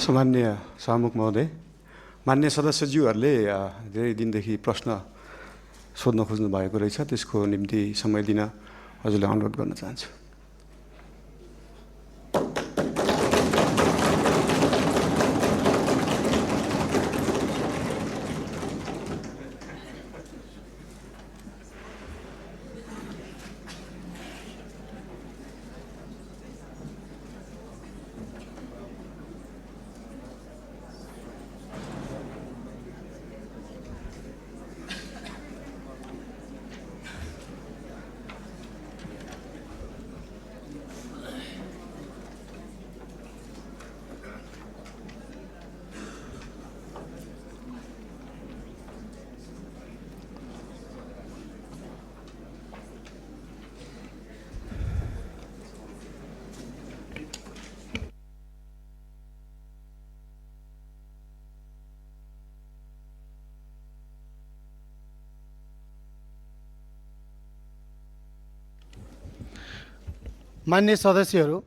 सामान्य सभामुख महोदय, मान्य सदस्यज्यूहरूले धेरै दिनदेखि प्रश्न सोध्न खोज्नु भएको रहेछ। त्यसको निम्ति समय दिन हजुरलाई अनुरोध गर्न चाहन्छु। मान्य सदस्यहरू,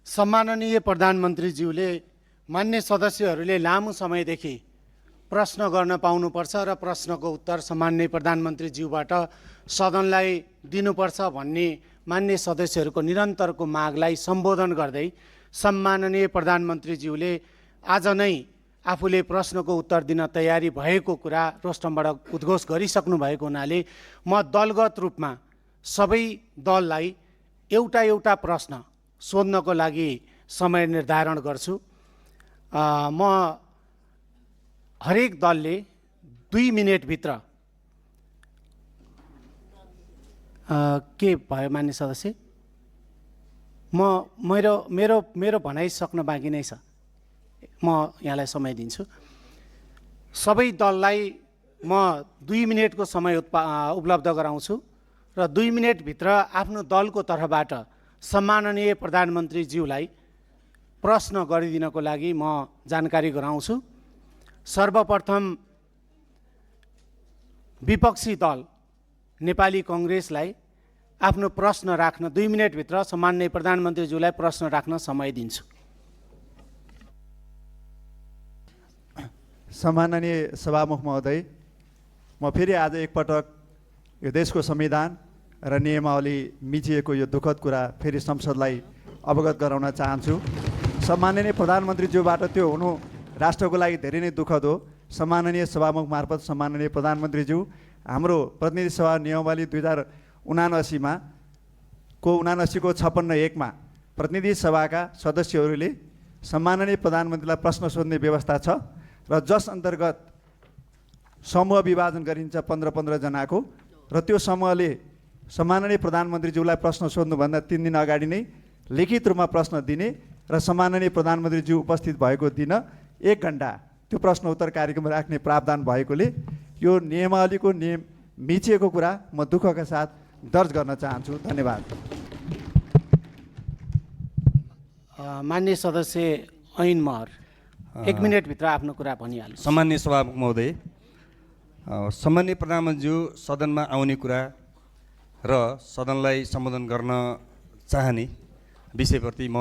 सम्माननीय प्रधानमन्त्रीज्यूले मान्य सदस्यहरूले लामो समयदेखि प्रश्न गर्न पाउनुपर्छ र प्रश्नको उत्तर सम्माननीय प्रधानमन्त्रीज्यूबाट सदनलाई दिनुपर्छ भन्ने मान्य सदस्यहरूको निरन्तरको मागलाई सम्बोधन गर्दै सम्माननीय प्रधानमन्त्रीज्यूले आज नै आफूले प्रश्नको उत्तर दिन तयारी भएको कुरा रोस्टमबाट उद्घोष गरिसक्नु भएको हुनाले म दलगत रूपमा सबै दललाई एउटा एउटा प्रश्न सोध्नको लागि समय निर्धारण गर्छु। म हरेक दलले 2 मिनेटभित्र के भयो मान्य सदस्य, मेरो भनाइ सक्न बाँकी नै छ। म यहाँलाई समय दिन्छु। सबै दललाई म 2 मिनेटको समय उपलब्ध गराउँछु र 2 मिनेटभित्र आफ्नो दलको तर्फबाट सम्माननीय प्रधानमन्त्रीज्यूलाई प्रश्न गरिदिनको लागि म जानकारी गराउँछु। सर्वप्रथम विपक्षी दल नेपाली कांग्रेसलाई आफ्नो प्रश्न राख्न 2 मिनेटभित्र सम्माननीय प्रधानमन्त्रीज्यूलाई प्रश्न राख्न समय दिन्छु। सम्माननीय सभामुख महोदय, म फेरि आज एकपटक यो देशको संविधान र नियमावली मिचिएको यो दुःखद कुरा फेरि संसदलाई अवगत गराउन चाहन्छु। सम्माननीय प्रधानमन्त्रीज्यूबाट त्यो हुनु राष्ट्रको लागि धेरै नै दुःखद हो। सम्माननीय सभामुख मार्फत सम्माननीय प्रधानमन्त्रीज्यू, हाम्रो प्रतिनिधि सभा नियमावली 2079 को 56(1) मा प्रतिनिधि सभाका सदस्यहरूले सम्माननीय प्रधानमन्त्रीलाई प्रश्न सोध्ने व्यवस्था छ र जस अन्तर्गत समूह विभाजन गरिन्छ 15-15 जनाको, र त्यो समूहले सम्माननीय प्रधानमन्त्रीज्यूलाई प्रश्न सोध्नुभन्दा 3 दिन अगाडि नै लिखित रूपमा प्रश्न दिने र सम्माननीय प्रधानमन्त्रीज्यू उपस्थित भएको दिन 1 घण्टा त्यो प्रश्न उत्तर कार्यक्रम राख्ने प्रावधान भएकोले यो नियमावलीको नियम मिचिएको कुरा म दुःखका साथ दर्ज गर्न चाहन्छु। धन्यवाद। मान्य सदस्य ऐन महर 1 मिनेटभित्र आफ्नो कुरा भनिहाल्नु। सम्मान्य सभामुख महोदय, सम्मान्य प्रधानमन्त्रीज्यू सदनमा आउने कुरा र सदनलाई सम्बोधन गर्न चाहने विषयप्रति म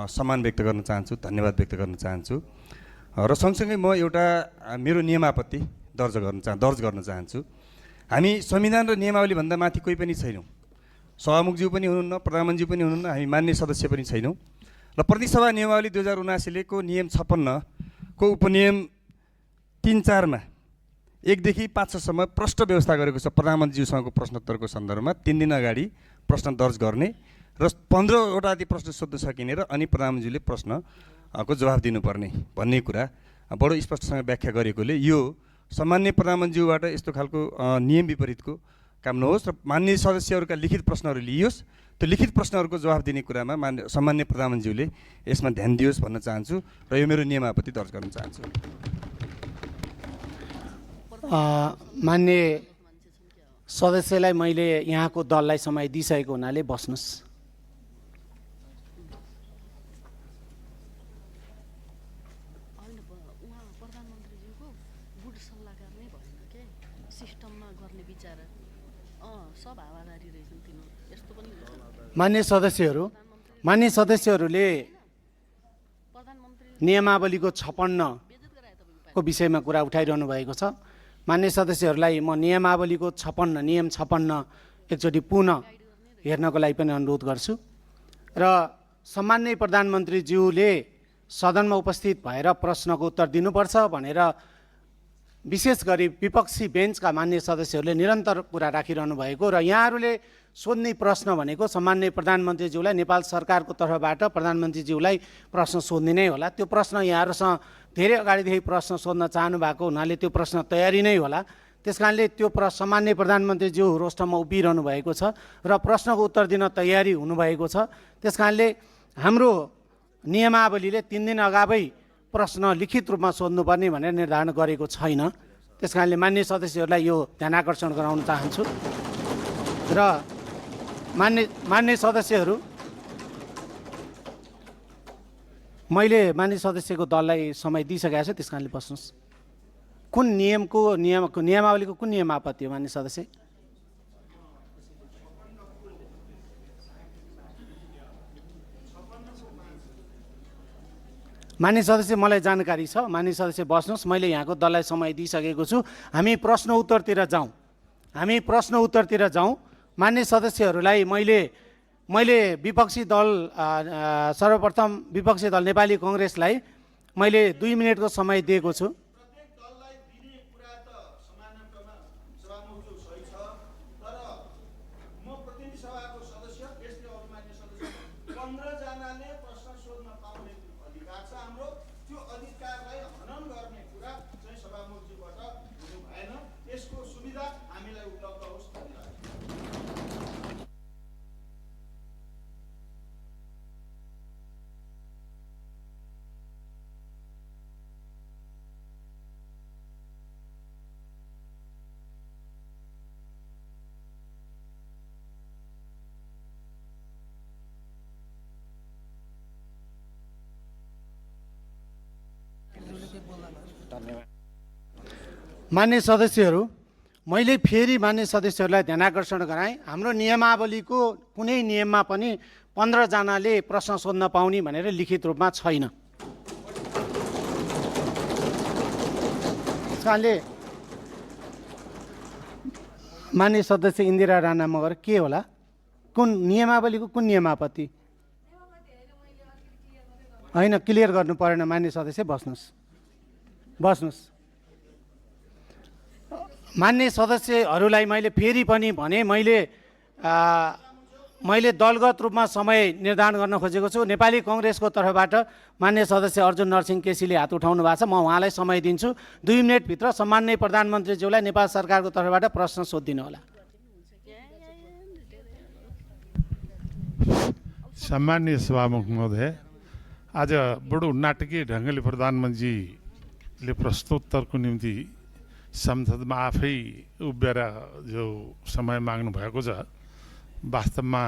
सम्मान व्यक्त गर्न चाहन्छु, धन्यवाद व्यक्त गर्न चाहन्छु र सँगसँगै म एउटा मेरो नियमापत्ति दर्ज गर्न चाहन्छु। हामी संविधान र नियमावली भन्दा माथि कोही पनि छैनौँ। सभामुखज्यू पनि हुनुहुन्न, प्रधानमन्त्रीज्यू पनि हुनुहुन्न, हामी मान्य सदस्य पनि छैनौँ। र प्रतिसभा नियमावली 2079 को नियम 56 को उपनियम 3-4 मा 1 देखि 5 सम्म प्रश्न व्यवस्था गरेको छ। प्रधानमन्त्रीज्यूसँगको प्रश्नोत्तरको सन्दर्भमा 3 दिन अगाडि प्रश्न दर्ज गर्ने र 15 वटा प्रश्न सोध्न सकिने र अनि प्रधानमन्त्रीले प्रश्नको जवाफ दिनुपर्ने भन्ने कुरा बडो स्पष्टसँग व्याख्या गरेकोले यो सामान्य प्रधानमन्त्रीज्यूबाट यस्तो खालको नियम विपरीतको काम नहोस् र मान्य सदस्यहरूका लिखित प्रश्नहरू लिइयोस्। त्यो लिखित प्रश्नहरूको जवाफ दिने कुरामा सामान्य प्रधानमन्त्रीज्यूले यसमा ध्यान दियोस् भन्न चाहन्छु र यो मेरो नियमापत्ति दर्ज गर्न चाहन्छु। मान्य सदस्यलाई मैले यहाँको दललाई समय दिइसकेको हुनाले बस्नुस्। मान्य सदस्यहरूले नियमावलीको 56 को विषयमा कुरा उठाइरहनु भएको छ। मान्य सदस्यहरूलाई म नियमावलीको 56 नियम 56 एकचोटि पुनः हेर्नको लागि पनि अनुरोध गर्छु। र सम्माननीय प्रधानमन्त्रीज्यूले सदनमा उपस्थित भएर प्रश्नको उत्तर दिनुपर्छ भनेर विशेष गरी विपक्षी बेन्चका मान्य सदस्यहरूले निरन्तर कुरा राखिरहनु भएको र यहाँहरूले सोध्ने प्रश्न भनेको सम्माननीय प्रधानमन्त्रीज्यूलाई नेपाल सरकारको तर्फबाट प्रधानमन्त्रीज्यूलाई प्रश्न सोध्ने नै होला। त्यो प्रश्न यहाँहरूसँग धेरै अगाडिदेखि प्रश्न सोध्न चाहनु भएको हुनाले त्यो प्रश्न तयारी नै होला। त्यस कारणले त्यो सामान्य प्रधानमन्त्रीज्यू रोस्टरमा उभिरहनु भएको छ र प्रश्नको उत्तर दिन तयारी हुनुभएको छ। त्यस कारणले हाम्रो नियमावलीले 3 दिन अगावै प्रश्न लिखित रूपमा सोध्नुपर्ने भनेर निर्धारण गरेको छैन। त्यस कारणले मान्य सदस्यहरूलाई यो ध्यान आकर्षण गराउन चाहन्छु। र मान्य सदस्यहरू, मैले मान्य सदस्यको दललाई समय दिइसकेको छु, त्यस कारणले बस्नुहोस्। कुन नियमावलीको कुन नियम आपत्ति हो मान्य सदस्य? मान्य सदस्य, मलाई जानकारी छ। मान्य सदस्य बस्नुहोस्, मैले यहाँको दललाई समय दिइसकेको छु। हामी प्रश्न उत्तरतिर जाउँ। मान्य सदस्यहरूलाई मैले विपक्षी दल सर्वप्रथम विपक्षी दल नेपाली कङ्ग्रेसलाई मैले 2 मिनेटको समय दिएको छु। मान्य सदस्यहरू, मैले फेरि मान्य सदस्यहरूलाई ध्यान आकर्षण गराएँ, हाम्रो नियमावलीको कुनै नियममा पनि 15 जनाले प्रश्न सोध्न पाउने भनेर लिखित रूपमा छैन। त्यसकारणले मान्य सदस्य इन्दिरा राणा मगर के होला? कुन नियमावलीको कुन नियम आपत्ति? होइन, क्लियर गर्नु परेन। मान्य सदस्य बस्नुहोस्। मान्य सदस्यहरूलाई मैले फेरि पनि भने, मैले दलगत रूपमा समय निर्धारण गर्न खोजेको छु। नेपाली कङ्ग्रेसको तर्फबाट मान्य सदस्य अर्जुन नरसिंह केसीले हात उठाउनु भएको छ। म उहाँलाई समय दिन्छु। 2 मिनेटभित्र सम्माननीय प्रधानमन्त्रीज्यूलाई नेपाल सरकारको तर्फबाट प्रश्न सोधिदिनु होला। सम्माननीय सभामुख महोदय, आज बडो नाटकीय ढङ्गले प्रधानमन्त्रीले प्रश्नोत्तरको निम्ति संसदमा आफै उभिएर जो समय माग्नु भएको छ, वास्तवमा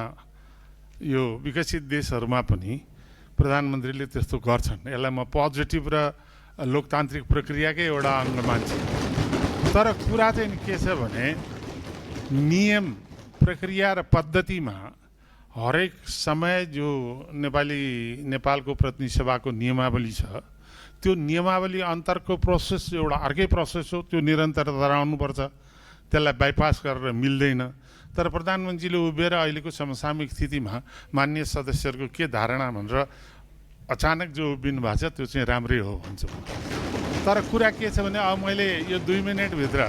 यो विकसित देशहरूमा पनि प्रधानमन्त्रीले त्यस्तो गर्छन्। यसलाई म पोजिटिभ र लोकतान्त्रिक प्रक्रियाकै एउटा अङ्ग मान्छु। तर कुरा चाहिँ के छ भने, नियम प्रक्रिया र पद्धतिमा हरेक समय जो नेपालको प्रतिनिधि सभाको नियमावली छ, त्यो नियमावली अन्तरको प्रोसेस एउटा अर्कै प्रोसेस हो। त्यो निरन्तरता रहनुपर्छ, त्यसलाई बाइपास गरेर मिल्दैन। तर प्रधानमन्त्रीले उभिएर अहिलेको समसामयिक स्थितिमा मान्य सदस्यहरूको के धारणा भनेर अचानक जो उभिनु भएको छ, त्यो चाहिँ राम्रै हो भन्छु। तर कुरा के छ भने, अब मैले यो 2 मिनेटभित्र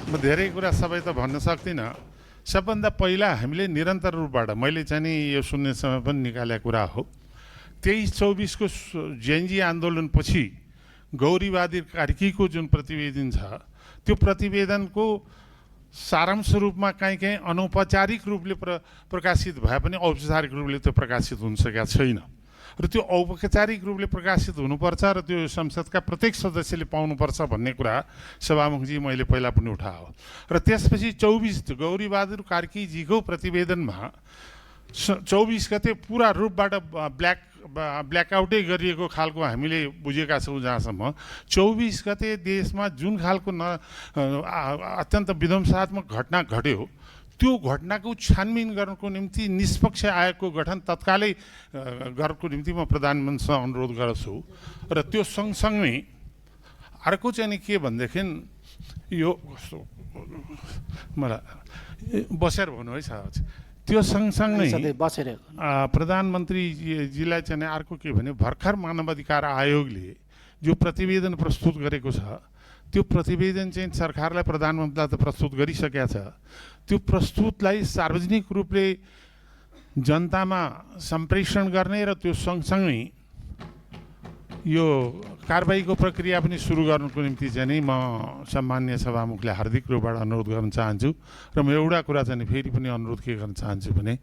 म धेरै कुरा सबै त भन्न सक्दिनँ। सबभन्दा पहिला हामीले निरन्तर रूपबाट मैले चाहिँ नि यो सुन्ने समय पनि निकालेको कुरा हो। 23-24 को जेएनजी आन्दोलनपछि गौरीवादी कार्कीको जुन प्रतिवेदन छ, त्यो प्रतिवेदनको सारांश रूपमा कहीँ अनौपचारिक रूपले प्रकाशित भए पनि औपचारिक रूपले त्यो प्रकाशित हुन सकेको छैन। र त्यो औपचारिक रूपले प्रकाशित हुनुपर्छ र त्यो संसदका प्रत्येक सदस्यले पाउनुपर्छ भन्ने कुरा सभामुखजी मैले पहिला पनि उठायो। र त्यसपछि 24 गौरीबहादुर कार्कीजीको प्रतिवेदनमा 24 गते पुरा रूपबाट ब्ल्याकआउटै गरिएको खालको हामीले बुझेका छौँ। जहाँसम्म 24 गते देशमा जुन खालको अत्यन्त विध्वंसात्मक घटना घट्यो, त्यो घटनाको छानबिन गर्नको निम्ति निष्पक्ष आयोगको गठन तत्कालै गर्नको निम्ति म प्रधानमन्त्रीसँग अनुरोध गर्छु। र त्यो सँगसँगै अर्को चाहिँ नि के भनेदेखि यो मलाई बसेर भन्नु है साहब, त्यो सँगसँगै बसेर प्रधानमन्त्रीजीलाई चाहिँ अर्को के भने भर्खर मानवाधिकार आयोगले जो प्रतिवेदन प्रस्तुत गरेको छ त्यो प्रतिवेदन चाहिँ सरकारलाई प्रधानमन्त्रीलाई त प्रस्तुत गरिसकेका छ। त्यो प्रस्तुतलाई सार्वजनिक रूपले जनतामा सम्प्रेषण गर्ने र त्यो सँगसँगै यो कारबाहीको प्रक्रिया पनि सुरु गर्नुको निम्ति चाहिँ नि म सम्माननीय सभामुखले हार्दिक रूपबाट अनुरोध गर्न चाहन्छु। र म एउटा कुरा चाहिँ फेरि पनि अनुरोध के गर्न चाहन्छु भने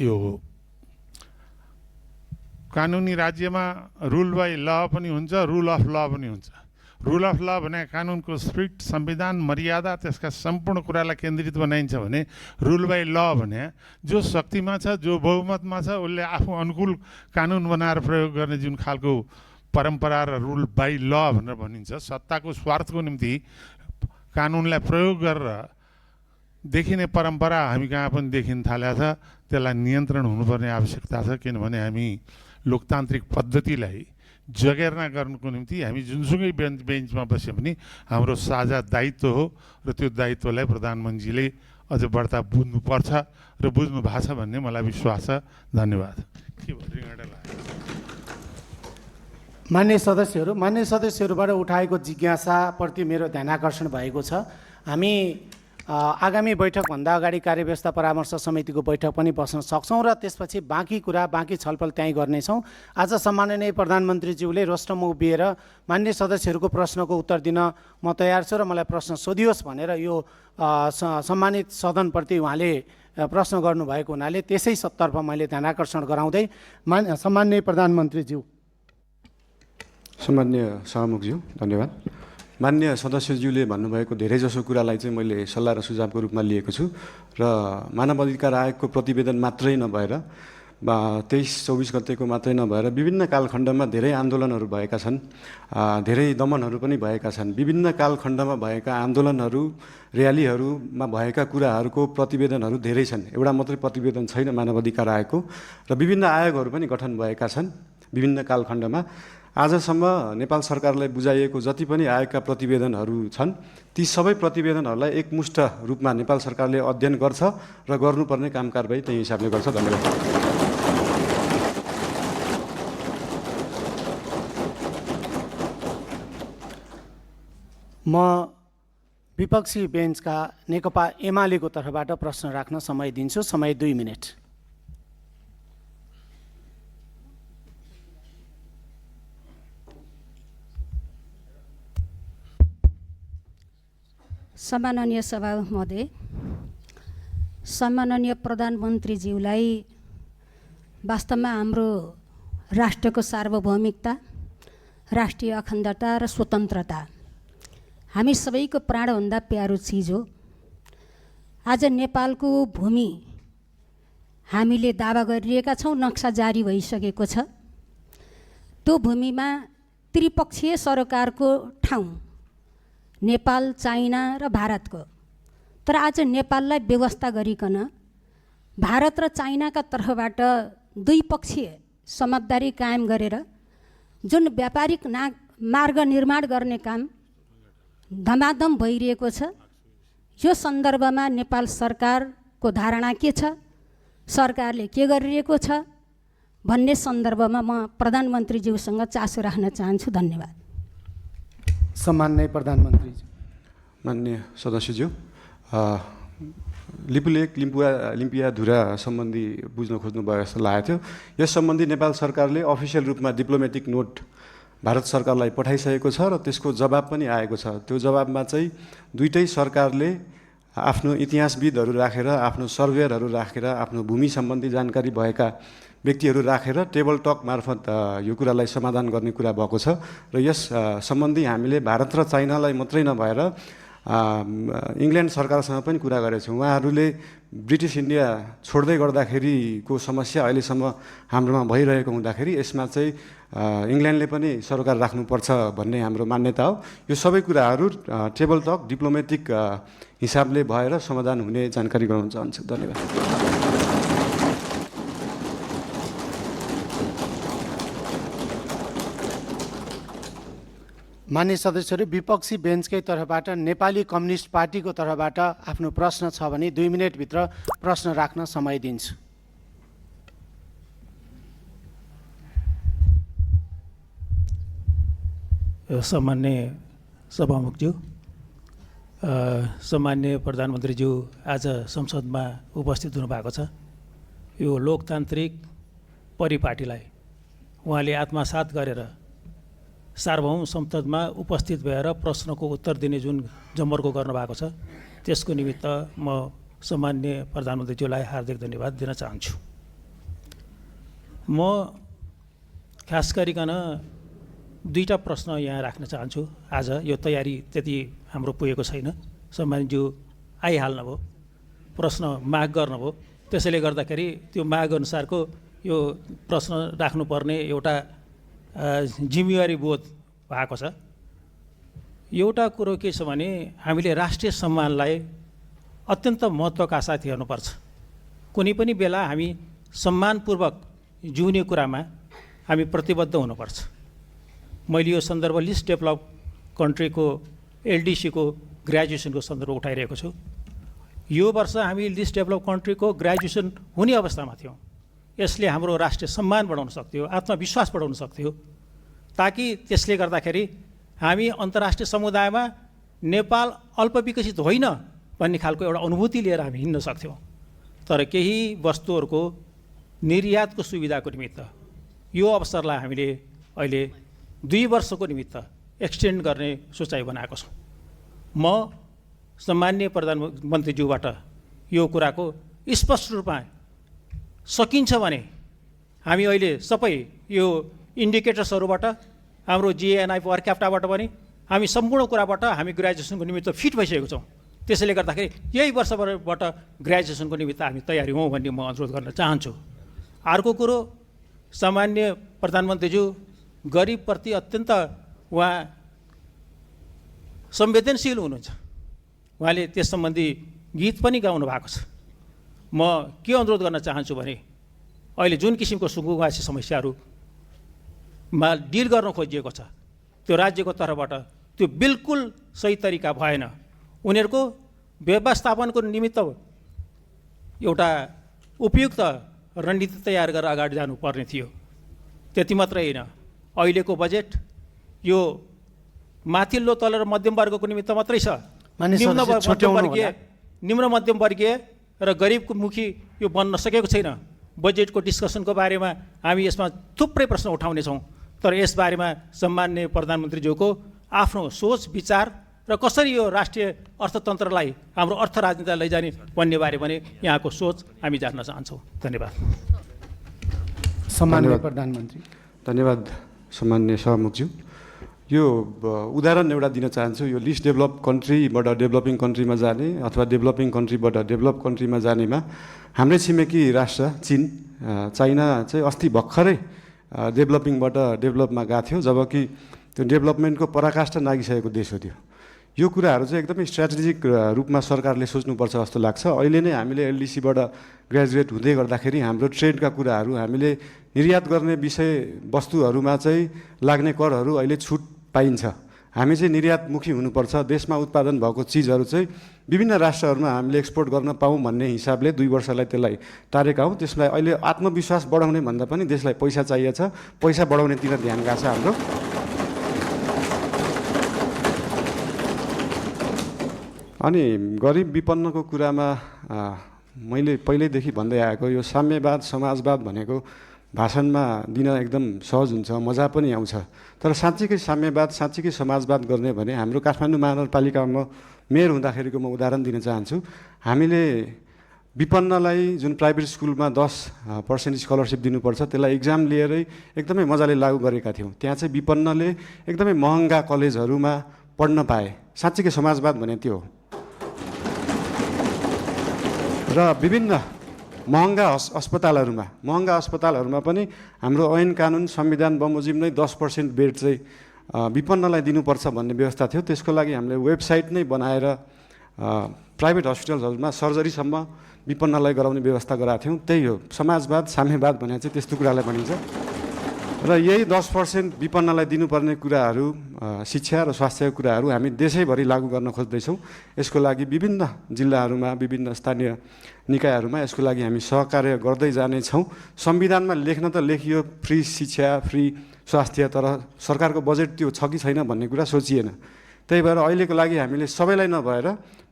यो कानुनी राज्यमा रुल बाई ल पनि हुन्छ, रुल अफ ल पनि हुन्छ। रुल अफ ल भने कानुनको स्पिरिट, संविधान, मर्यादा, त्यसका सम्पूर्ण कुरालाई केन्द्रित बनाइन्छ भने रुल बाई ल भने जो शक्तिमा छ, जो बहुमतमा छ, उसले आफू अनुकूल कानुन बनाएर प्रयोग गर्ने जुन खालको परम्परा र रुल बाई ल भनेर भनिन्छ, सत्ताको स्वार्थको निम्ति कानुनलाई प्रयोग गरेर देखिने परम्परा हामी कहाँ पनि देखिन थालेको छ। त्यसलाई नियन्त्रण हुनुपर्ने आवश्यकता छ, किनभने हामी लोकतान्त्रिक पद्धतिलाई जगेर्ना गर्नुको निम्ति हामी जुनसुकै बेन्चमा बस्यो भने हाम्रो साझा दायित्व हो र त्यो दायित्वलाई प्रधानमन्त्रीले अझ बढ्ता बुझ्नुपर्छ र बुझ्नु भएको छ भन्ने मलाई विश्वास छ। धन्यवाद। के मान्य सदस्यहरूबाट उठाएको जिज्ञासाप्रति मेरो ध्यानाकर्षण भएको छ। हामी आगामी बैठकभन्दा अगाडि कार्यव्यवस्था परामर्श समितिको बैठक पनि बस्न सक्छौँ र त्यसपछि बाँकी छलफल त्यहीँ गर्नेछौँ। आज सम्माननीय प्रधानमन्त्रीज्यूले रोस्टममा उभिएर मान्य सदस्यहरूको प्रश्नको उत्तर दिन म तयार छु र मलाई प्रश्न सोधियोस् भनेर यो सम्मानित सदनप्रति उहाँले प्रश्न गर्नुभएको हुनाले त्यसैतर्फ मैले ध्यानाकर्षण गराउँदै सम्माननीय प्रधानमन्त्रीज्यू। सम्माननीय सभामुखज्यू धन्यवाद। मान्य सदस्यज्यूले भन्नुभएको धेरैजसो कुरालाई चाहिँ मैले सल्लाह र सुझावको रूपमा लिएको छु र मानव अधिकार आयोगको प्रतिवेदन मात्रै नभएर 23-24 गतेको मात्रै नभएर विभिन्न कालखण्डमा धेरै आन्दोलनहरू भएका छन्, धेरै दमनहरू पनि भएका छन्। विभिन्न कालखण्डमा भएका आन्दोलनहरू, र्यालीहरूमा भएका कुराहरूको प्रतिवेदनहरू धेरै छन्। एउटा मात्रै प्रतिवेदन छैन मानव अधिकार आयोगको, र विभिन्न आयोगहरू पनि गठन भएका छन् विभिन्न कालखण्डमा। आजसम्म नेपाल सरकारलाई बुझाइएको जति पनि आयोगका प्रतिवेदनहरू छन् ती सबै प्रतिवेदनहरूलाई एकमुष्ट रूपमा नेपाल सरकारले अध्ययन गर्छ र गर्नुपर्ने काम कारबाही त्यही हिसाबले गर्छ। धन्यवाद। म विपक्षी बेन्चका नेकपा एमालेको तर्फबाट प्रश्न राख्न समय दिन्छु। समय 2 मिनेट। सम्माननीय सभामुख महोदय, सम्माननीय प्रधानमन्त्रीज्यूलाई वास्तवमा हाम्रो राष्ट्रको सार्वभौमिकता, राष्ट्रिय अखण्डता र स्वतन्त्रता हामी सबैको प्राणभन्दा प्यारो चिज हो। आज नेपालको भूमि हामीले दावा गरिरहेका छौँ, नक्सा जारी भइसकेको छ। त्यो भूमिमा त्रिपक्षीय सरकारको ठाउँ नेपाल, चाइना र भारतको, तर आज नेपाललाई व्यवस्था गरिकन भारत र चाइनाका तर्फबाट द्विपक्षीय समझदारी कायम गरेर जुन व्यापारिक मार्ग निर्माण गर्ने काम धमाधम भइरहेको छ, यो सन्दर्भमा नेपाल सरकारको धारणा के छ, सरकारले के गरिरहेको छ भन्ने सन्दर्भमा म प्रधानमन्त्रीज्यूसँग चासो राख्न चाहन्छु। धन्यवाद। सम्माननीय प्रधानमन्त्री। माननीय सदस्यज्यू, लिपुलेक लिम्पियाधुरा सम्बन्धी बुझ्न खोज्नु भयो जस्तो लागेको थियो। यस सम्बन्धी नेपाल सरकारले अफिसियल रूपमा डिप्लोमेटिक नोट भारत सरकारलाई पठाइसकेको छ र त्यसको जवाब पनि आएको छ। त्यो जवाबमा चाहिँ दुईटै सरकारले आफ्नो इतिहासविदहरू राखेर, आफ्नो सर्वेयरहरू राखेर, आफ्नो भूमि सम्बन्धी जानकारी भएका व्यक्तिहरू राखेर टेबल टक मार्फत यो कुरालाई समाधान गर्ने कुरा भएको छ। र यस सम्बन्धी हामीले भारत र चाइनालाई मात्रै नभएर इङ्ल्यान्ड सरकारसँग पनि कुरा गरेका छौँ। उहाँहरूले ब्रिटिस इन्डिया छोड्दै गर्दाखेरिको समस्या अहिलेसम्म हाम्रोमा भइरहेको हुँदाखेरि यसमा चाहिँ इङ्ल्यान्डले पनि सरोकार राख्नुपर्छ भन्ने हाम्रो मान्यता हो। यो सबै कुराहरू टेबल टक डिप्लोमेटिक हिसाबले भएर समाधान हुने जानकारी गराउन चाहन्छु। धन्यवाद। मान्य सदस्यहरू, विपक्षी बेन्चकै तर्फबाट नेपाली कम्युनिस्ट पार्टीको तर्फबाट आफ्नो प्रश्न छ भने 2 मिनेटभित्र प्रश्न राख्न समय दिन्छु। सम्मान्य सभामुखज्यू, सम्मान्य प्रधानमन्त्रीज्यू आज संसदमा उपस्थित हुनुभएको छ। यो लोकतान्त्रिक परिपाटीलाई उहाँले आत्मसात गरेर सार्वभौम संसदमा उपस्थित भएर प्रश्नको उत्तर दिने जुन जमर्को गर्नुभएको छ, त्यसको निमित्त म सम्मान्य प्रधानमन्त्रीज्यूलाई हार्दिक धन्यवाद दिन चाहन्छु। म खास गरिकन 2टा प्रश्न यहाँ राख्न चाहन्छु। आज यो तयारी त्यति हाम्रो पुगेको छैन। सम्मानज्यू आइहाल्नुभयो, प्रश्न माग गर्नुभयो, त्यसैले गर्दाखेरि त्यो माग अनुसारको यो प्रश्न राख्नुपर्ने एउटा जिम्मेवारी बोध भएको छ। एउटा कुरो के छ भने हामीले राष्ट्रिय सम्मानलाई अत्यन्त महत्त्वका साथ हेर्नुपर्छ। कुनै पनि बेला हामी सम्मानपूर्वक जिउने कुरामा हामी प्रतिबद्ध हुनुपर्छ। मैले यो सन्दर्भ लिस्ट डेभलप कन्ट्रीको एलडिसीको ग्रेजुएसनको सन्दर्भ उठाइरहेको छु। यो वर्ष हामी लिस्ट डेभलप कन्ट्रीको ग्रेजुएसन हुने अवस्थामा थियौँ। यसले हाम्रो राष्ट्रिय सम्मान बढाउन सक्थ्यो, आत्मविश्वास बढाउन सक्थ्यो, ताकि त्यसले गर्दाखेरि हामी अन्तर्राष्ट्रिय समुदायमा नेपाल अल्पविकसित होइन भन्ने खालको एउटा अनुभूति लिएर हामी हिँड्न सक्थ्यौँ। तर केही वस्तुहरूको निर्यातको सुविधाको निमित्त यो अवसरलाई हामीले अहिले 2 वर्षको निमित्त एक्सटेन्ड गर्ने सोचाइ बनाएको छौँ। म सम्मान्य प्रधानमन्त्रीज्यूबाट यो कुराको स्पष्ट रूपमा सकिन्छ भने हामी अहिले सबै यो इन्डिकेटर्सहरूबाट हाम्रो जिएनआई पर क्याप्टाबाट पनि हामी सम्पूर्ण कुराबाट हामी ग्रेजुएसनको निमित्त फिट भइसकेको छौँ। त्यसैले गर्दाखेरि यही वर्षबाट ग्रेजुएसनको निमित्त हामी तयारी हौँ भन्ने म अनुरोध गर्न चाहन्छु। अर्को कुरो, सामान्य प्रधानमन्त्रीज्यू गरिबप्रति अत्यन्त उहाँ संवेदनशील हुनुहुन्छ। उहाँले त्यस सम्बन्धी गीत पनि गाउनु भएको छ। म के अनुरोध गर्न चाहन्छु भने अहिले जुन किसिमको सुकुम्बासी समस्याहरूमा डिल गर्न खोजिएको छ, त्यो राज्यको तर्फबाट त्यो बिल्कुल सही तरिका भएन। उनीहरूको व्यवस्थापनको निमित्त एउटा उपयुक्त रणनीति तयार गरेर अगाडि जानुपर्ने थियो। त्यति मात्रै होइन, अहिलेको बजेट यो माथिल्लो तल र मध्यम वर्गको निमित्त मात्रै छ। निम्न मध्यम वर्गीय र गरिबको मुखी यो बन्न सकेको छैन। बजेटको डिस्कसनको बारेमा हामी यसमा थुप्रै प्रश्न उठाउनेछौँ, तर यसबारेमा सम्मान्य प्रधानमन्त्रीज्यूको आफ्नो सोच विचार र कसरी यो राष्ट्रिय अर्थतन्त्रलाई हाम्रो अर्थ राजनीतिलाई लैजाने भन्ने बारे पनि यहाँको सोच हामी जान्न चाहन्छौँ। धन्यवाद। सम्मान्य प्रधानमन्त्री। धन्यवाद सम्मान्य सभामुखज्यू। यो उदाहरण एउटा दिन चाहन्छु। यो लिस्ट डेभलप कन्ट्रीबाट डेभलपिङ कन्ट्रीमा जाने अथवा डेभलपिङ कन्ट्रीबाट डेभलप कन्ट्रीमा जानेमा हाम्रै छिमेकी राष्ट्र चीन, चाइना चाहिँ अस्ति भर्खरै डेभलपिङबाट डेभलपमा गएको थियो, जबकि त्यो डेभलपमेन्टको पराकाष्ठा नागिसकेको देश हो त्यो। यो कुराहरू चाहिँ एकदमै स्ट्राटेजिक रूपमा सरकारले सोच्नुपर्छ जस्तो लाग्छ। अहिले नै हामीले एलडिसीबाट ग्रेजुएट हुँदै गर्दाखेरि हाम्रो ट्रेडका कुराहरू, हामीले निर्यात गर्ने विषय वस्तुहरूमा चाहिँ लाग्ने करहरू अहिले छुट पाइन्छ। हामी चाहिँ निर्यातमुखी हुनुपर्छ। देशमा उत्पादन भएको चिजहरू चाहिँ विभिन्न राष्ट्रहरूमा हामीले एक्सपोर्ट गर्न पाऊँ भन्ने हिसाबले 2 वर्षलाई त्यसलाई टारेका हौँ। त्यसलाई अहिले आत्मविश्वास बढाउने भन्दा पनि देशलाई पैसा चाहिएको छ, पैसा बढाउनेतिर ध्यान गएको छ हाम्रो। अनि गरिब विपन्नको कुरामा मैले पहिल्यैदेखि भन्दै आएको यो साम्यवाद समाजवाद भनेको भाषणमा दिन एकदम सहज हुन्छ, मजा पनि आउँछ। तर साँच्चीकै साम्यवाद साँच्चीकै समाजवाद गर्ने भने हाम्रो काठमाडौँ महानगरपालिकामा मेयर हुँदाखेरिको म उदाहरण दिन चाहन्छु। हामीले विपन्नलाई जुन प्राइभेट स्कुलमा 10% स्कलरसिप दिनुपर्छ, त्यसलाई इक्जाम लिएरै एकदमै मजाले लागू गरेका थियौँ। त्यहाँ चाहिँ विपन्नले एकदमै महँगा कलेजहरूमा पढ्न पाए। साँच्चीकै समाजवाद भने त्यो हो। र विभिन्न महँगा अस्पतालहरूमा पनि हाम्रो ऐन कानुन संविधान बमोजिम नै 10% बेड चाहिँ विपन्नलाई दिनुपर्छ भन्ने व्यवस्था थियो। त्यसको लागि हामीले वेबसाइट नै बनाएर प्राइभेट हस्पिटलहरूमा सर्जरीसम्म विपन्नलाई गराउने व्यवस्था गराएको थियौँ। त्यही हो समाजवाद साम्यवाद भने चाहिँ त्यस्तो कुरालाई भनिन्छ। र यही 10% विपन्नलाई दिनुपर्ने कुराहरू शिक्षा र स्वास्थ्यको कुराहरू हामी देशैभरि लागू गर्न खोज्दैछौँ। यसको लागि विभिन्न जिल्लाहरूमा विभिन्न स्थानीय निकायहरूमा यसको लागि हामी सहकार्य गर्दै जानेछौँ। संविधानमा लेख्न त लेखियो फ्री शिक्षा फ्री स्वास्थ्य, तर सरकारको बजेट त्यो छ कि छैन भन्ने कुरा सोचिएन। त्यही भएर अहिलेको लागि हामीले सबैलाई नभएर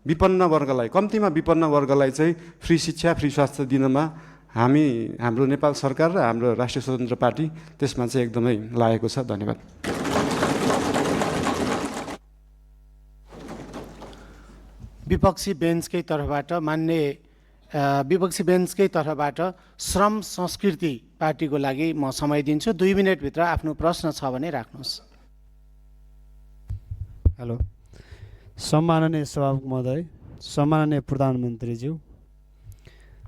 विपन्न वर्गलाई, कम्तीमा विपन्न वर्गलाई चाहिँ फ्री शिक्षा फ्री स्वास्थ्य दिनमा हाम्रो नेपाल सरकार र हाम्रो राष्ट्रिय स्वतन्त्र पार्टी त्यसमा चाहिँ एकदमै लागेको छ। धन्यवाद। विपक्षी बेन्चकै तर्फबाट श्रम संस्कृति पार्टीको लागि म समय दिन्छु। 2 मिनटभित्र आफ्नो प्रश्न छ भने राख्नुहोस्। हेलो, सम्माननीय सभामुख महोदय, सम्माननीय प्रधानमन्त्रीज्यू,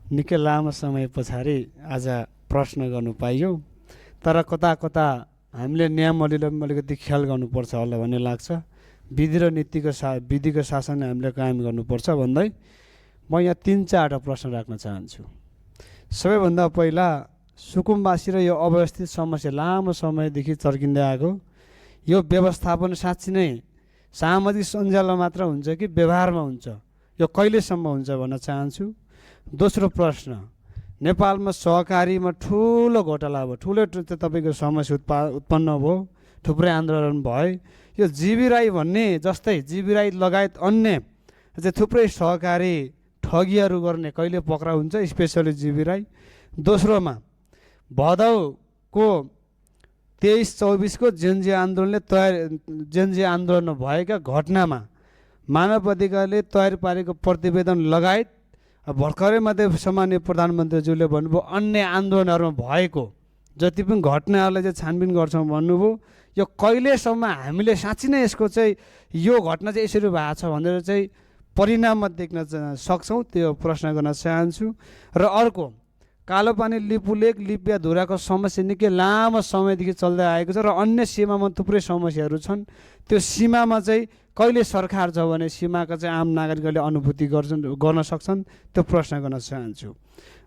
निकै लामो समय पछाडि आज प्रश्न गर्नु पाइयो। तर कता कता हामीले नियमहरूले अलिकति ख्याल गर्नुपर्छ होला भन्ने लाग्छ। विधि र विधिको शासन हामीले कायम गर्नुपर्छ भन्दै म यहाँ 3-4 प्रश्न राख्न चाहन्छु। सबैभन्दा पहिला सुकुम्बासी र यो अव्यवस्थित समस्या लामो समयदेखि चर्किँदै आएको, यो व्यवस्थापन साँच्ची नै सामाजिक सञ्जालमा मात्र हुन्छ कि व्यवहारमा हुन्छ, यो कहिलेसम्म हुन्छ भन्न चाहन्छु। दोस्रो प्रश्न, नेपालमा सहकारीमा ठुलो घोटाला भयो, ठुलो तपाईँको समस्या उत्पन्न भयो, थुप्रै आन्दोलन भयो। यो जीवी राई भन्ने जस्तै जीवी राई लगायत अन्य चाहिँ थुप्रै सहकारी ठगीहरू गर्ने कहिले पक्राउ हुन्छ, स्पेसली जीवी राई। दोस्रोमा भदौको 23-24 को जेनजी आन्दोलनमा भएका घटनामा मानव अधिकारले तयार पारेको प्रतिवेदन लगायत भर्खरै मात्रै सामान्य प्रधानमन्त्रीज्यूले भन्नुभयो अन्य आन्दोलनहरूमा भएको जति पनि घटनाहरूलाई चाहिँ छानबिन गर्छौँ भन्नुभयो। यो कहिलेसम्म हामीले साँच्ची नै यसको चाहिँ यो घटना चाहिँ यसरी भएको छ भनेर चाहिँ परिणाममा देख्न सक्छौँ, त्यो प्रश्न गर्न चाहन्छु। र अर्को, कालोपानी लिपुलेक लिपिया धुराको समस्या निकै लामो समयदेखि चल्दै आएको छ र अन्य सीमामा थुप्रै समस्याहरू छन्। त्यो सीमामा चाहिँ कहिले सरकार छ भने सीमाका चाहिँ आम नागरिकहरूले अनुभूति गर्न सक्छन्, त्यो प्रश्न गर्न चाहन्छु।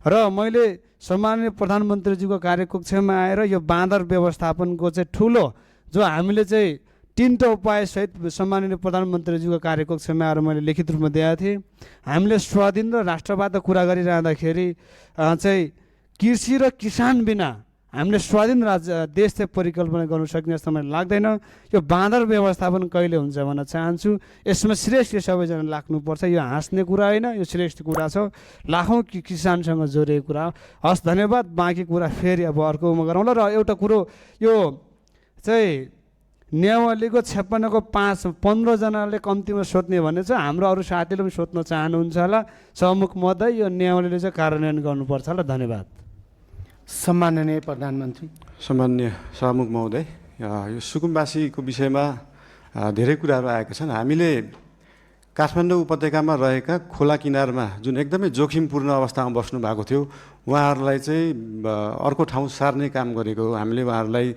र मैले सम्माननीय प्रधानमन्त्रीज्यूको कार्यकक्षमा आएर यो बाँदर व्यवस्थापनको चाहिँ ठुलो जो हामीले चाहिँ 3टा उपायसहित सम्माननीय प्रधानमन्त्रीज्यूको कार्यकक्षमा आएर मैले लिखित रूपमा दिएको थिएँ। हामीले स्वाधीन र राष्ट्रवादको कुरा गरिरहँदाखेरि चाहिँ कृषि र किसान बिना हामीले स्वाधीन देश चाहिँ परिकल्पना गर्नु सक्ने जस्तो मलाई लाग्दैन। यो बाँदर व्यवस्थापन कहिले हुन्छ भन्न चाहन्छु। यसमा श्रेष्ठ सबैजना लाग्नुपर्छ। यो हाँस्ने कुरा होइन, यो श्रेष्ठ कुरा छ, लाखौँ किसानसँग जोडिएको कुरा हो। हस्, धन्यवाद। बाँकी कुरा फेरि अब अर्कोमा गरौँला। र एउटा कुरो, यो चाहिँ नियमावलीको 56 को 15 जनाले कम्तीमा सोध्ने भन्ने छ। हाम्रो अरू साथीले पनि सोध्न चाहनुहुन्छ होला। सभामुख महोदय, यो नियमावलीले चाहिँ कार्यान्वयन गर्नुपर्छ होला। धन्यवाद। सम्माननीय प्रधानमन्त्री। सम्माननीय सभामुख महोदय, यो सुकुम्बासीको विषयमा धेरै कुराहरू आएका छन्। हामीले काठमाडौँ उपत्यकामा रहेका खोला किनारमा जुन एकदमै जोखिमपूर्ण अवस्थामा बस्नु भएको थियो, उहाँहरूलाई चाहिँ अर्को ठाउँ सार्ने काम गरेको हो। हामीले उहाँहरूलाई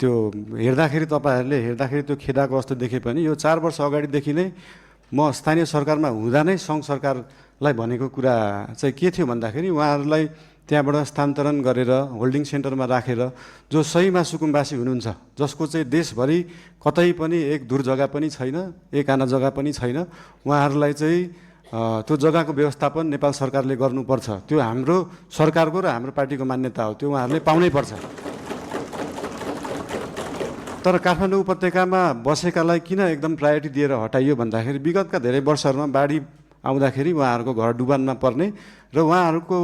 त्यो हेर्दाखेरि त्यो खेदाको अवस्था देखे पनि यो 4 वर्ष अगाडिदेखि नै म स्थानीय सरकारमा हुँदा नै सङ्घ सरकारलाई भनेको कुरा चाहिँ के थियो भन्दाखेरि उहाँहरूलाई त्यहाँबाट स्थानान्तरण गरेर होल्डिङ सेन्टरमा राखेर जो सहीमा सुकुम्बासी हुनुहुन्छ, जसको चाहिँ देशभरि कतै पनि एक दूर जग्गा पनि छैन, एक आना जग्गा पनि छैन, उहाँहरूलाई चाहिँ त्यो जग्गाको व्यवस्थापन नेपाल सरकारले गर्नुपर्छ। त्यो हाम्रो सरकारको र हाम्रो पार्टीको मान्यता हो, त्यो उहाँहरूले पाउनै पर्छ। तर काठमाडौँ उपत्यकामा बसेकालाई किन एकदम प्रायोरिटी दिएर हटाइयो भन्दाखेरि विगतका धेरै वर्षहरूमा बाढी आउँदाखेरि उहाँहरूको घर डुबानमा पर्ने र उहाँहरूको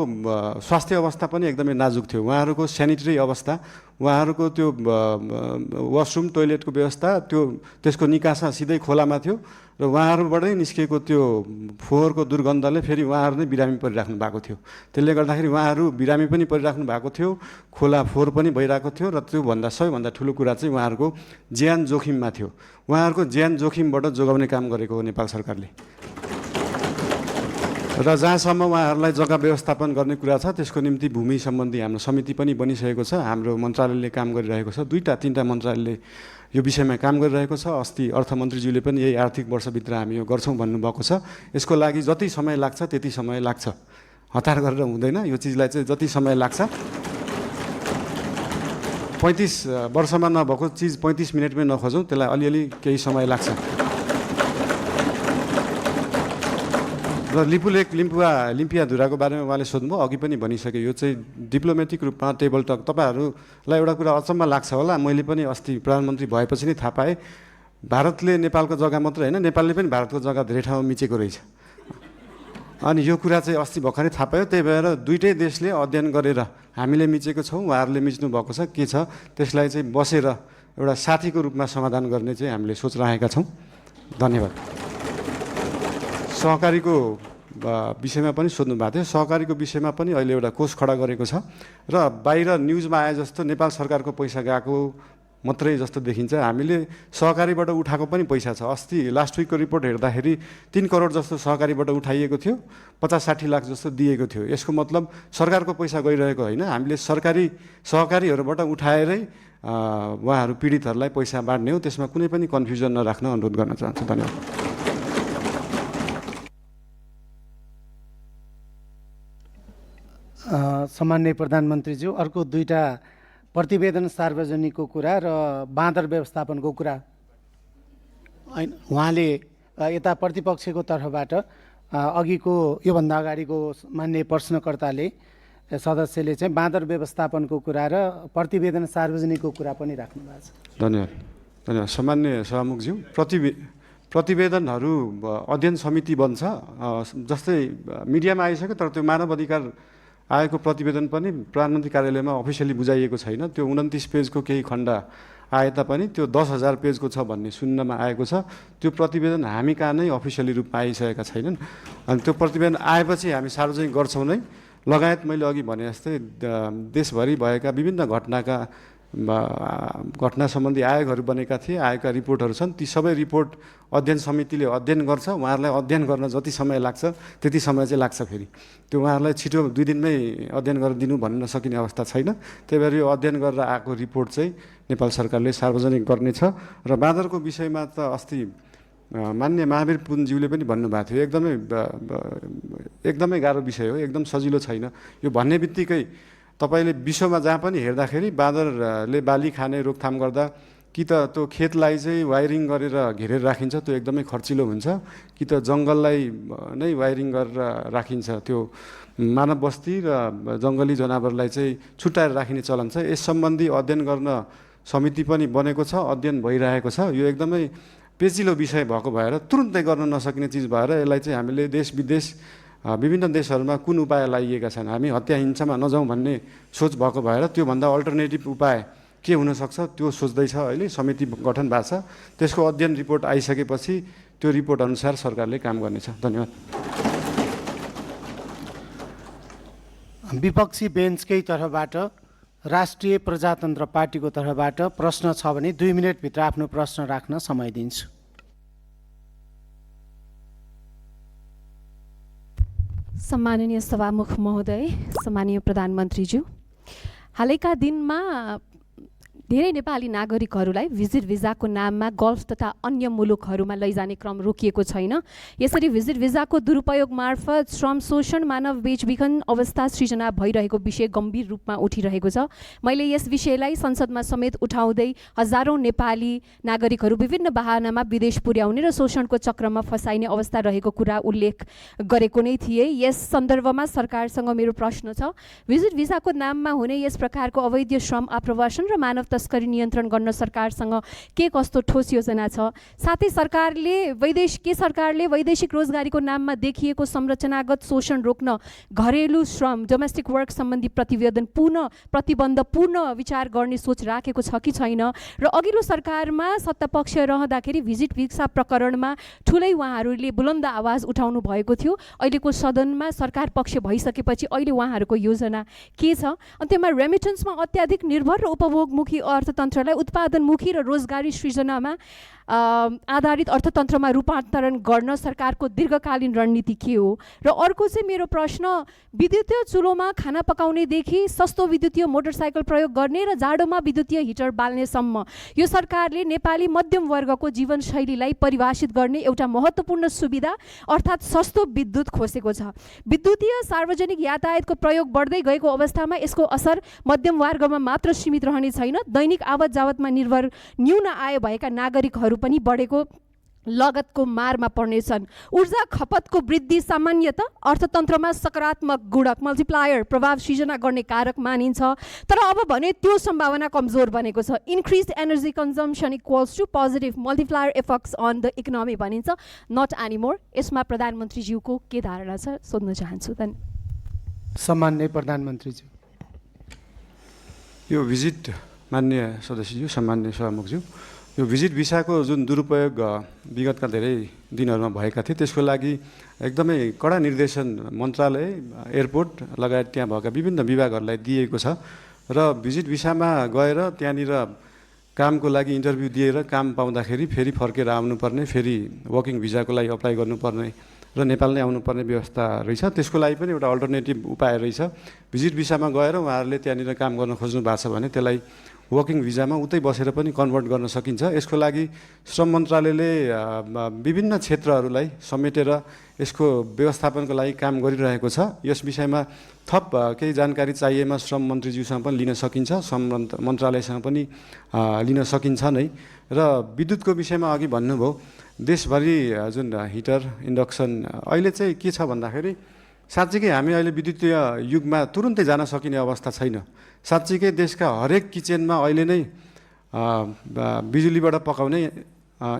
स्वास्थ्य अवस्था पनि एकदमै नाजुक थियो। उहाँहरूको सेनिटरी अवस्था, उहाँहरूको त्यो वासरुम टोइलेटको व्यवस्था त्यसको निकासा सिधै खोलामा थियो र उहाँहरूबाटै निस्किएको त्यो फोहोरको दुर्गन्धले फेरि उहाँहरू नै बिरामी परिराख्नु भएको थियो। त्यसले गर्दाखेरि उहाँहरू बिरामी पनि परिराख्नु भएको थियो, खोला फोहोर पनि भइरहेको थियो र त्योभन्दा सबैभन्दा ठुलो कुरा चाहिँ उहाँहरूको ज्यान जोखिममा थियो। उहाँहरूको ज्यान जोखिमबाट जोगाउने काम गरेको हो नेपाल सरकारले। र जहाँसम्म उहाँहरूलाई जग्गा व्यवस्थापन गर्ने कुरा छ त्यसको निम्ति भूमि सम्बन्धी हाम्रो समिति पनि बनिसकेको छ। हाम्रो मन्त्रालयले काम गरिरहेको छ, 2-3 मन्त्रालयले यो विषयमा काम गरिरहेको छ। अस्ति अर्थमन्त्रीज्यूले पनि यही आर्थिक वर्षभित्र हामी यो गर्छौँ भन्नुभएको छ। यसको लागि जति समय लाग्छ त्यति समय लाग्छ, हतार गरेर हुँदैन। यो चिजलाई चाहिँ जति समय लाग्छ, 35 वर्षमा नभएको चिज 35 मिनटमै नखोजौँ, त्यसलाई अलिअलि केही समय लाग्छ। र लिम्पियाधुराको बारेमा उहाँले सोध्नुभयो, अघि पनि भनिसकेँ। यो चाहिँ डिप्लोमेटिक रूपमा टेबल टक। तपाईँहरूलाई एउटा कुरा अचम्म लाग्छ होला, मैले पनि अस्ति प्रधानमन्त्री भएपछि नै थाहा पाएँ, भारतले नेपालको जग्गा मात्र होइन, नेपालले पनि भारतको जग्गा धेरै ठाउँमा मिचेको रहेछ। अनि यो कुरा चाहिँ अस्ति भर्खरै थाहा पायो। त्यही भएर दुईटै देशले अध्ययन गरेर हामीले मिचेको छौँ, उहाँहरूले मिच्नु भएको छ, के छ त्यसलाई चाहिँ बसेर एउटा साथीको रूपमा समाधान गर्ने चाहिँ हामीले सोच राखेका छौँ। धन्यवाद। सहकारीको विषयमा पनि सोध्नु भएको थियो। सहकारीको विषयमा पनि अहिले एउटा कोष खडा गरेको छ र बाहिर न्युजमा आए जस्तो नेपाल सरकारको पैसा गएको मात्रै जस्तो देखिन्छ। हामीले सहकारीबाट उठाएको पनि पैसा छ। अस्ति लास्ट विकको रिपोर्ट हेर्दाखेरि 3 करोड जस्तो सहकारीबाट उठाइएको थियो, 50-60 लाख जस्तो दिएको थियो। यसको मतलब सरकारको पैसा गइरहेको होइन, हामीले सहकारीहरूबाट उठाएरै उहाँहरू पीडितहरूलाई पैसा बाँड्ने हो। त्यसमा कुनै पनि कन्फ्युजन नराख्न अनुरोध गर्न चाहन्छु। धन्यवाद। सामान्य प्रधानमन्त्रीज्यू, अर्को 2टा प्रतिवेदन सार्वजनिकको कुरा र बाँदर व्यवस्थापनको कुरा उहाँले यता प्रतिपक्षको तर्फबाट अघिको योभन्दा अगाडिको मान्य प्रश्नकर्ताले सदस्यले चाहिँ बाँदर व्यवस्थापनको कुरा र प्रतिवेदन सार्वजनिकको कुरा पनि राख्नु भएको छ। धन्यवाद। सामान्य सभामुखज्यू, प्रतिवेदनहरू अध्ययन समिति बन्छ। जस्तै मिडियामा आइसक्यो, तर त्यो मानव अधिकार आएको प्रतिवेदन पनि प्रधानमन्त्री कार्यालयमा अफिसियली बुझाइएको छैन। त्यो 29 पेजको केही खण्ड आए तापनि त्यो 10,000 पेजको छ भन्ने सुन्नमा आएको छ। त्यो प्रतिवेदन हामी कहाँ नै अफिसियली रूपमा आइसकेका छैनन्। अनि त्यो प्रतिवेदन आएपछि हामी सार्वजनिक गर्छौँ नै। लगायत मैले अघि भने जस्तै देशभरि भएका विभिन्न घटना सम्बन्धी आयोगहरू बनेका थिए, आएका रिपोर्टहरू छन्। ती सबै रिपोर्ट अध्ययन समितिले अध्ययन गर्छ। उहाँहरूलाई अध्ययन गर्न जति समय लाग्छ त्यति समय चाहिँ लाग्छ। फेरि त्यो उहाँहरूलाई छिटो 2 दिनमै अध्ययन गरेर दिनु भन्न सकिने अवस्था छैन। त्यही भएर यो अध्ययन गरेर आएको रिपोर्ट चाहिँ नेपाल सरकारले सार्वजनिक गर्नेछ। र बाँदरको विषयमा त अस्ति मान्य महावीर पुनज्यूले पनि भन्नुभएको थियो, एकदमै गाह्रो विषय हो, एकदम सजिलो छैन। यो भन्ने बित्तिकै तपाईँले विश्वमा जहाँ पनि हेर्दाखेरि बाँदरले बाली खाने रोकथाम गर्दा कि त त्यो खेतलाई चाहिँ वायरिङ गरेर घेरेर राखिन्छ, त्यो एकदमै खर्चिलो हुन्छ, कि त जङ्गललाई नै वायरिङ गरेर राखिन्छ। त्यो मानव बस्ती र जङ्गली जनावरलाई चाहिँ छुट्याएर राखिने चलन छ। यस सम्बन्धी अध्ययन गर्न समिति पनि बनेको छ, अध्ययन भइरहेको छ। यो एकदमै पेचिलो विषय भएको भएर तुरुन्तै गर्न नसकिने चिज भएर यसलाई चाहिँ हामीले देश विदेश विभिन्न देशहरूमा कुन उपाय लाइएका छन्, हामी हत्या हिंसामा नजाउँ भन्ने सोच भएको भएर त्योभन्दा अल्टरनेटिभ उपाय के हुनसक्छ त्यो सोच्दैछ। अहिले समिति गठन भएको छ। त्यसको अध्ययन रिपोर्ट आइसकेपछि त्यो रिपोर्ट अनुसार सरकारले काम गर्नेछ। धन्यवाद। विपक्षी बेन्चकै तर्फबाट राष्ट्रिय प्रजातन्त्र पार्टीको तर्फबाट प्रश्न छ भने 2 मिनटभित्र आफ्नो प्रश्न राख्न समय दिन्छु। सम्माननीय सभामुख महोदय, सम्माननीय प्रधानमन्त्रीज्यू, हालैका दिनमा धेरै नेपाली नागरिकहरूलाई भिजिट भिजाको नाममा गल्फ तथा अन्य मुलुकहरूमा लैजाने क्रम रोकिएको छैन। यसरी भिजिट भिजाको दुरुपयोग मार्फत श्रम शोषण, मानव बेचबिखन अवस्था सृजना भइरहेको विषय गम्भीर रूपमा उठिरहेको छ। मैले यस विषयलाई संसदमा समेत उठाउँदै हजारौँ नेपाली नागरिकहरू विभिन्न बहानामा विदेश पुर्याउने र शोषणको चक्रमा फसाइने अवस्था रहेको कुरा उल्लेख गरेको नै थिएँ। यस सन्दर्भमा सरकारसँग मेरो प्रश्न छ, भिजिट भिजाको नाममा हुने यस प्रकारको अवैध श्रम आप्रवासन र मानव तस्करी नियन्त्रण गर्न सरकारसँग के कस्तो ठोस योजना छ? साथै सरकारले वैदेशिक रोजगारीको नाममा देखिएको संरचनागत शोषण रोक्न घरेलु श्रम, डोमेस्टिक वर्क सम्बन्धी प्रतिबन्ध पूर्ण विचार गर्ने सोच राखेको छ कि छैन? र अघिल्लो सरकारमा सत्तापक्ष रहँदाखेरि भिजिट भिसा प्रकरणमा ठुलै उहाँहरूले बुलन्द आवाज उठाउनु भएको थियो। अहिलेको सदनमा सरकार पक्ष भइसकेपछि अहिले उहाँहरूको योजना के छ? अनि त्यसमा रेमिटेन्समा अत्याधिक निर्भर र उपभोगमुखी अर्थतन्त्रलाई उत्पादनमुखी र रोजगारी सृजनामा आधारित अर्थतन्त्रमा रूपान्तरण गर्न सरकारको दीर्घकालीन रणनीति के हो? र अर्को चाहिँ मेरो प्रश्न, विद्युतीय चुलोमा खाना पकाउनेदेखि सस्तो विद्युतीय मोटरसाइकल प्रयोग गर्ने र जाडोमा विद्युतीय हिटर बाल्नेसम्म यो सरकारले नेपाली मध्यम वर्गको जीवनशैलीलाई परिभाषित गर्ने एउटा महत्त्वपूर्ण सुविधा अर्थात् सस्तो विद्युत खोसेको छ। विद्युतीय सार्वजनिक यातायातको प्रयोग बढ्दै गएको अवस्थामा यसको असर मध्यम वर्गमा मात्र सीमित रहने छैन, दैनिक आवत जावतमा निर्भर न्यून आय भएका नागरिकहरू पनि बढेको लगतको मारमा पर्नेछन्। ऊर्जा खपतको वृद्धि सामान्यतः अर्थतन्त्रमा सकारात्मक गुणक मल्टिप्लायर प्रभाव सिर्जना गर्ने कारक मानिन्छ, तर अब भने त्यो सम्भावना कमजोर बनेको छ। Increase energy consumption equals to positive multiplier effects on the economy भनिन्छ, नट एनिमोर। यसमा प्रधानमन्त्रीज्यूको के धारणा छ सोध्न चाहन्छु। सम्माननीय प्रधानमन्त्रीज्यू। यो भिजिट माननीय सदस्यज्यू, सम्माननीय सभामुखज्यू, यो भिजिट भिसाको जुन दुरुपयोग विगतका धेरै दिनहरूमा भएका थिए त्यसको लागि एकदमै कडा निर्देशन मन्त्रालय, एयरपोर्ट लगायत त्यहाँ भएका विभिन्न विभागहरूलाई दिएको छ र भिजिट भिसामा गएर त्यहाँनिर कामको लागि इन्टरभ्यू दिएर काम पाउँदाखेरि फेरि फर्केर आउनुपर्ने, फेरि वर्किङ भिजाको लागि अप्लाई गर्नुपर्ने र नेपाल नै आउनुपर्ने व्यवस्था रहेछ। त्यसको लागि पनि एउटा अल्टरनेटिभ उपाय रहेछ। भिजिट भिसामा गएर उहाँहरूले त्यहाँनिर काम गर्न खोज्नु भएको छ भने त्यसलाई वर्किङ भिजामा उतै बसेर पनि कन्भर्ट गर्न सकिन्छ। यसको लागि श्रम मन्त्रालयले विभिन्न क्षेत्रहरूलाई समेटेर यसको व्यवस्थापनको लागि काम गरिरहेको छ। यस विषयमा थप केही जानकारी चाहिएमा श्रम मन्त्रीज्यूसँग पनि लिन सकिन्छ, श्रम मन्त्रालयसँग पनि लिन सकिन्छ नै। र विद्युतको विषयमा अघि भन्नुभयो, देशभरि जुन हिटर इन्डक्सन अहिले चाहिँ के छ भन्दाखेरि साँच्चीकै हामी अहिले विद्युतीय युगमा तुरुन्तै जान सकिने अवस्था छैन। साँच्चीकै देशका हरेक किचनमा अहिले नै बिजुलीबाट पकाउने,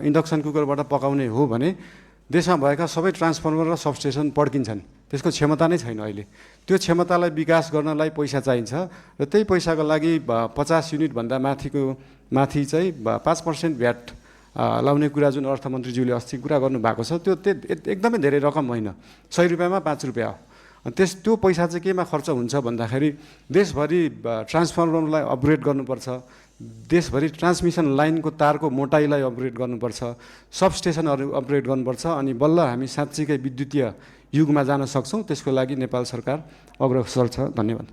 इन्डक्सन कुकरबाट पकाउने हो भने देशमा भएका सबै ट्रान्सफर्मर र सबस्टेसन पड्किन्छन्। त्यसको क्षमता नै छैन अहिले। त्यो क्षमतालाई विकास गर्नलाई पैसा चाहिन्छ र त्यही पैसाको लागि 50 युनिटभन्दा माथि चाहिँ 5% भ्याट लाउने कुरा जुन अर्थमन्त्रीज्यूले अस्ति कुरा गर्नुभएको छ त्यो एकदमै धेरै रकम होइन, 100 रुपियाँमा 5 रुपियाँ हो। त्यो पैसा चाहिँ केमा खर्च हुन्छ भन्दाखेरि देशभरि ट्रान्सफर्मरलाई अपग्रेड गर्नुपर्छ, देशभरि ट्रान्समिसन लाइनको तारको मोटाइलाई अपग्रेड गर्नुपर्छ, सबस्टेसनहरू अपग्रेड गर्नुपर्छ, अनि बल्ल हामी साँच्चीकै विद्युतीय युगमा जान सक्छौँ। त्यसको लागि नेपाल सरकार अग्रसर छ। धन्यवाद।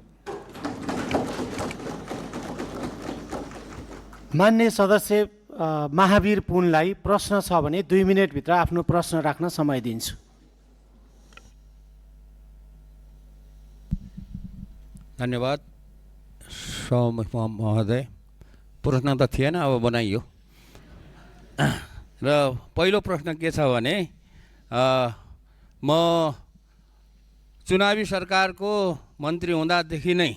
मान्य सदस्य महावीर पुनलाई प्रश्न छ भने 2 मिनटभित्र आफ्नो प्रश्न राख्न समय दिन्छु। धन्यवाद सभामुख महोदय। प्रश्न त थिएन, अब बनाइयो। र पहिलो प्रश्न के छ भने म चुनावी सरकारको मन्त्री हुँदादेखि नै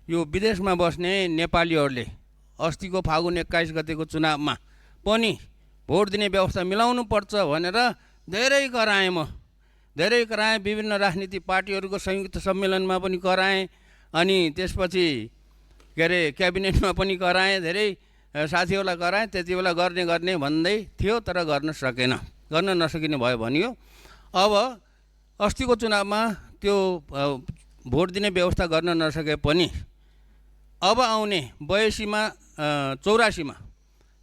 यो विदेशमा बस्ने नेपालीहरूले अस्तिको फागुन 21 गतेको चुनावमा पनि भोट दिने व्यवस्था मिलाउनु पर्छ भनेर धेरै कराएँ। विभिन्न राजनीतिक पार्टीहरूको संयुक्त सम्मेलनमा पनि कराएँ, अनि त्यसपछि क्याबिनेटमा पनि कराएँ, धेरै साथीहरूलाई कराएँ। त्यति बेला गर्ने भन्दै थियो, तर गर्न नसकिने भयो भनियो। अब अस्तिको चुनावमा त्यो भोट दिने व्यवस्था गर्न नसके पनि अब आउने 82मा 84मा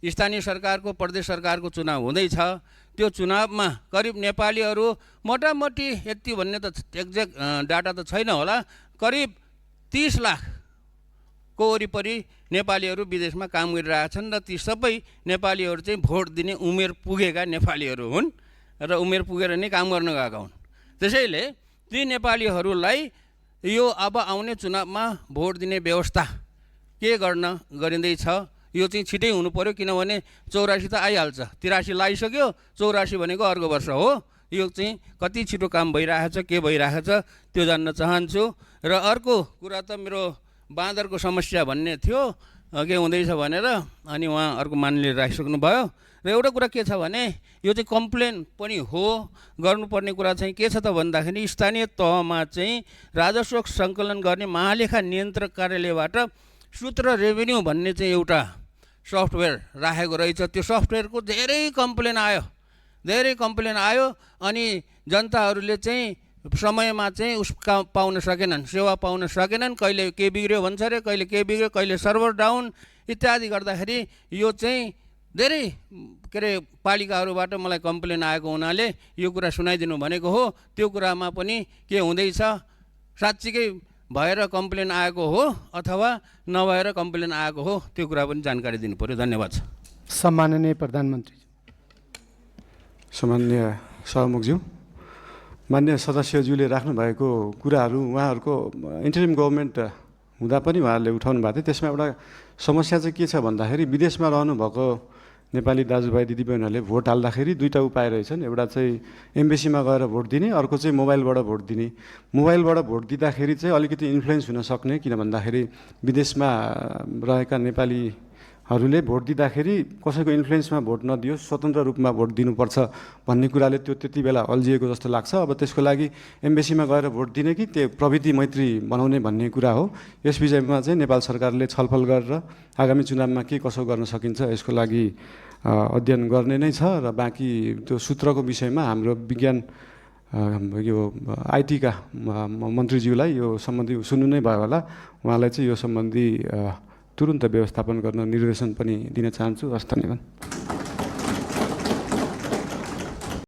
स्थानीय सरकारको, प्रदेश सरकारको चुनाव हुँदैछ। त्यो चुनावमा करिब नेपालीहरू मोटामोटी यति भन्ने त एक्ज्याक्ट डाटा त छैन होला, करिब 30 लाखको वरिपरि नेपालीहरू विदेशमा काम गरिरहेछन् र ती सबै नेपालीहरू चाहिँ भोट दिने उमेर पुगेका नेपालीहरू हुन् र उमेर पुगेर नै काम गर्न गएका हुन्। त्यसैले ती नेपालीहरूलाई यो अब आउने चुनावमा भोट दिने व्यवस्था के गरिँदैछ यो चाहिँ छिटै हुनु पर्यो, किनभने 84 त आइहाल्छ, 83 लगाइसक्यो, 84 भनेको अर्को वर्ष हो। यो चाहिँ कति छिटो काम भइरहेछ, के भइरहेछ त्यो जान्न चाहन्छु। र अर्को कुरा त मेरो बाँदरको समस्या भन्ने थियो, के हुँदैछ भनेर, अनि उहाँ अर्को मान्यले राखिसक्नुभयो। र एउटा कुरा के छ भने यो चाहिँ कम्प्लेन पनि हो, गर्नुपर्ने कुरा चाहिँ के छ त भन्दाखेरि स्थानीय तहमा चाहिँ राजस्व सङ्कलन गर्ने महालेखा नियन्त्रक कार्यालयबाट सूत्र रेभेन्यू भन्ने चाहिँ एउटा सफ्टवेयर राखेको रहेछ। त्यो सफ्टवेयरको धेरै कम्प्लेन आयो, अनि जनताहरूले चाहिँ समयमा चाहिँ पाउन सकेनन्, सेवा पाउन सकेनन्। कहिले के बिग्रियो भन्छ अरे, कहिले के बिग्रियो, कहिले सर्भर डाउन इत्यादि गर्दाखेरि यो चाहिँ धेरै के अरे पालिकाहरूबाट मलाई कम्प्लेन आएको हुनाले यो कुरा सुनाइदिनु भनेको हो। त्यो कुरामा पनि के हुँदैछ, साँच्चीकै भएर कम्प्लेन आएको हो अथवा नभएर कम्प्लेन आएको हो, त्यो कुरा पनि जानकारी दिनु पर्यो। धन्यवाद। सम्माननीय प्रधानमन्त्री। सामान्य सभामुखज्यू, मान्य सदस्यज्यूले राख्नुभएको कुराहरू उहाँहरूको इन्टरिम गभर्मेन्ट हुँदा पनि उहाँहरूले उठाउनु भएको थियो। त्यसमा एउटा समस्या चाहिँ के छ भन्दाखेरि विदेशमा रहनुभएको नेपाली दाजुभाइ दिदीबहिनीहरूले भोट हाल्दाखेरि दुईवटा उपाय रहेछन्। एउटा चाहिँ एम्बेसीमा गएर भोट दिने, अर्को चाहिँ मोबाइलबाट भोट दिने। मोबाइलबाट भोट दिँदाखेरि चाहिँ अलिकति इन्फ्लुएन्स हुन सक्ने, किन भन्दाखेरि विदेशमा रहेका नेपालीहरूले भोट दिँदाखेरि कसैको इन्फ्लुएन्समा भोट नदियोस्, स्वतन्त्र रूपमा भोट दिनुपर्छ भन्ने कुराले त्यो त्यति बेला अल्झिएको जस्तो लाग्छ। अब त्यसको लागि एम्बेसीमा गएर भोट दिने कि त्यो प्रविधि मैत्री बनाउने भन्ने कुरा हो। यस विषयमा चाहिँ नेपाल सरकारले छलफल गरेर आगामी चुनावमा के कसो गर्न सकिन्छ यसको लागि अध्ययन गर्ने नै छ। र बाँकी त्यो सूत्रको विषयमा हाम्रो विज्ञान यो आइटीका मन्त्रीज्यूलाई यो सम्बन्धी सुन्नु नै भयो होला। उहाँलाई चाहिँ यो सम्बन्धी तुरुन्त व्यवस्थापन गर्न निर्देशन पनि दिन चाहन्छु। हस्, धन्यवाद।